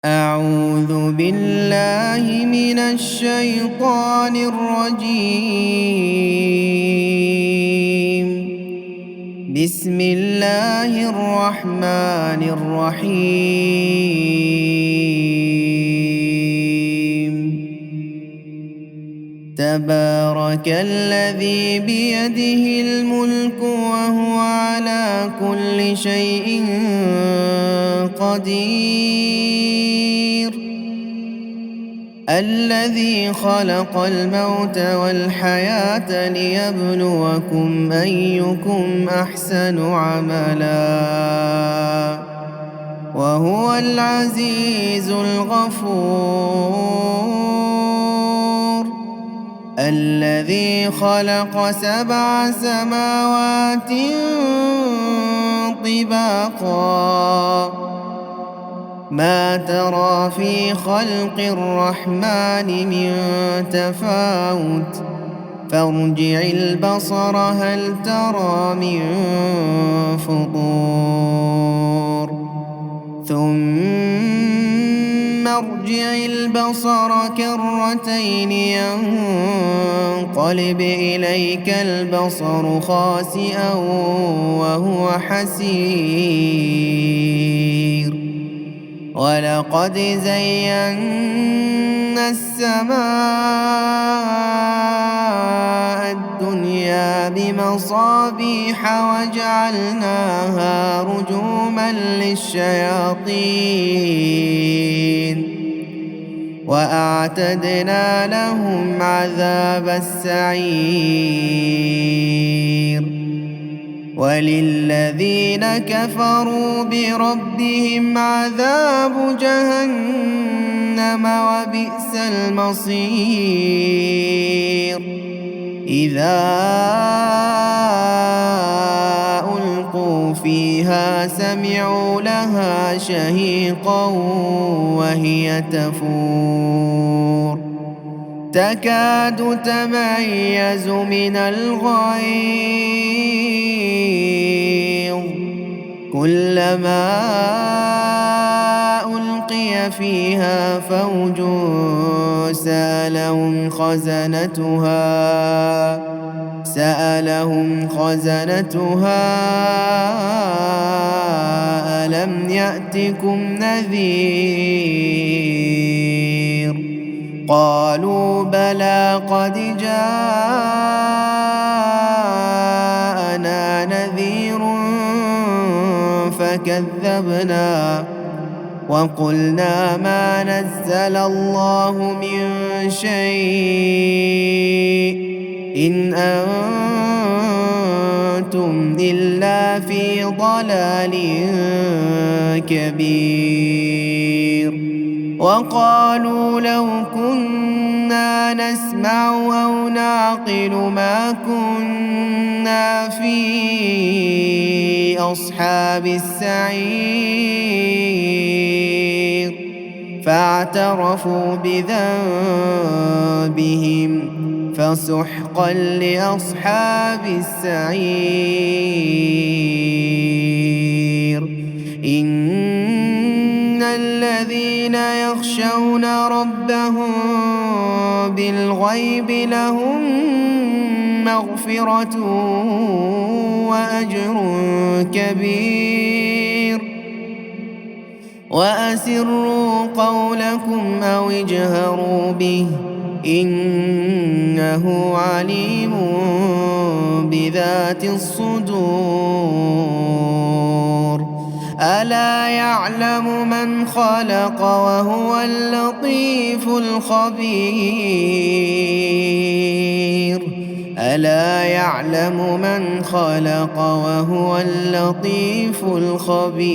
أعوذ بالله من الشيطان الرجيم. بسم الله الرحمن الرحيم. تبارك الذي بيده الملك وهو على كل شيء قدير. الذي خلق الموت والحياة ليبلوكم أيكم أحسن عملا وهو العزيز الغفور. الذي خلق 7 سماوات طباقا ما ترى في خلق الرحمن من تفاوت فارجع البصر هل ترى من فطور ثم ارجع البصر كرتين ينقلب إليك البصر خاسئا وهو حسير. ولقد زينا السماء الدنيا بمصابيح وجعلناها رجوما للشياطين وأعتدنا لهم عذاب السعير. وللذين كفروا بربهم عذاب جهنم وبئس المصير. إذا ألقوا فيها سمعوا لها شهيقا وهي تفور تكاد تميز من الغيظ كلما ألقي فيها فوج سألهم خزنتها ألم يأتكم نذير قالوا بلى قد جاءنا نذير فكذبنا وقلنا ما نزل الله من شيء إن أنتم إلا في ضلال كبير. وقالوا لو كنا نسمع أو نعقل ما كنا في أصحاب السعير فاعترفوا بذنبهم فسحقا لأصحاب السعير. إن الذين يخشون ربهم بالغيب لهم مغفرة وأجر كبير. وأسروا قولكم أو اجهروا به إنه عليم بذات الصدور. ألا يعلم من خلق وهو اللطيف الخبير. ألا يعلم من خلق وهو اللطيف الخبير.